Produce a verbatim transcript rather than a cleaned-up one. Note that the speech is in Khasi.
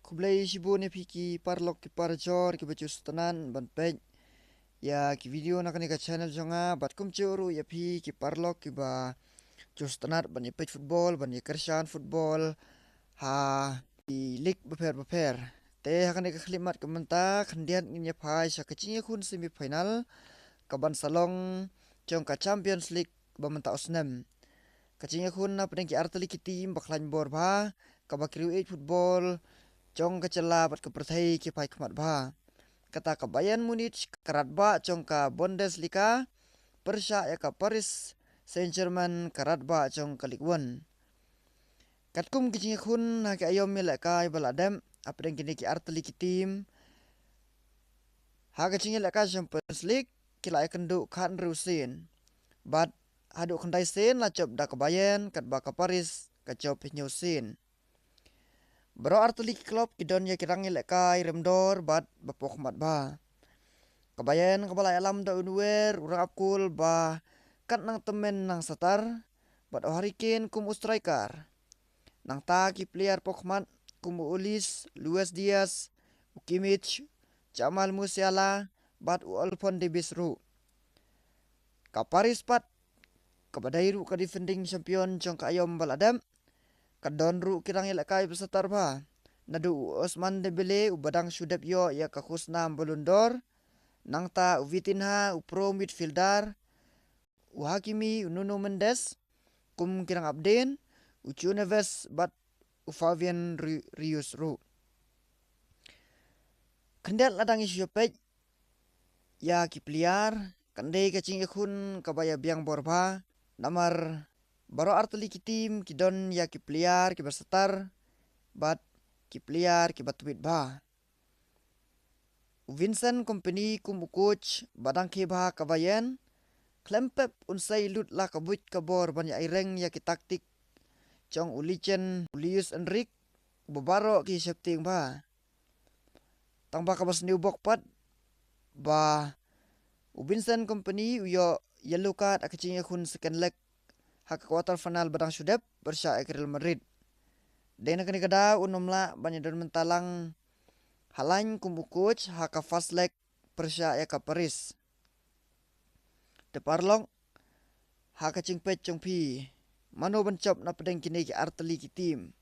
Khublei shibun ïa phi ki paralok ki parajor kiba ju sngewtynnat ban peit ïa ki video na kane ka channel jong nga, bad kumjuh ruh ïa phi ki paralok kiba ju sngewtynnat ban ïa peit football, ban ïa kyrshan football ha ki league bapher bapher. Te ha kane ka khyllipmat ka mynta khyndiat ngin ïa phai sha ka jingïakhun semi final kaban sa long jong ka Champions League ba mynta u snem. Ka jingïakhun na pdeng ki artylli ki team ba khlaiñ bor bha, kaba ki riew ïeit football jong ka jylla bad ka pyrthei ki phai khmat bha. Kata ka Bayern Munich ka radbah jong ka Bundesliga, pyrshah ïa ka Paris Saint-Germain ka radbah jong ka Ligue One. Katkum ki jingïakhun ha ki aïom ïalehkai ba la dep, ha pdeng kine ki artylli ki team ha ka jingïalehkai Champions League, ki la ïakynduh khathynriew sien. Bad haduh khyndai sien la jop da ka Bayern, katba ka Paris ka jop hynñiew sien. Baroh artylli ki club ki don ïa ki rang ïalehkai rimdor bad ba pok khmat bha. Ka Bayern kaba la ïalam da u Neuer, u rangap kol ba kat nang tymmen nang satar, bad u Harry Kane kum u striker. Nangta ki player pok khmat kum u Olise, Luis Diaz, u Kimmich, Jamal Musiala bad u Alphonso Davies ruh. Ka Paris pat, kaba dei ruh ka defending champion jong ka aïom ba la dep, ka don ruh ki rang ïalehkai ba satar bha. Naduh u Ousmane Dembélé uba dang shu dep ïoh ïa ka khusnam Ballon d'Or, nangta u Vitinha, u pro midfielder, u Hakimi, u Nuno Mendes kum ki rangap dien, u João Neves bad u Fabian Ru-, Ruiz ruh. Khyndiat la dang ïa shu peit ïa ki player, kan dei ka jingïakhun kaba ïa biang bor bha, namar baroh artylli ki team ki don ïa ki player kiba satar bad ki player kiba tbit bha. U Vincent Kompany kum u coach ba dang khie bha ka Bayern, khlem pep un sei lut la ka buit ka bor ban ïa ïeng ïa ki taktik jong u legend u Luis Enrique, uba baroh ki sheptieng bha. Tang ba kaba sniew bok pat ba u Vincent Kompany u ïoh yellow card ha ka jingïakhun second leg ha ka quarter final ba dang shu dep pyrshah ïa ka Real Madrid. Dei na kane ka daw un ym lah ban ïa don mynta lang ha lain kum u coach ha ka first leg pyrshah ïa ka Paris. Te paralok, ha ka jingpeit jong phi, mano ban jop na pdeng kine ki artylli ki team?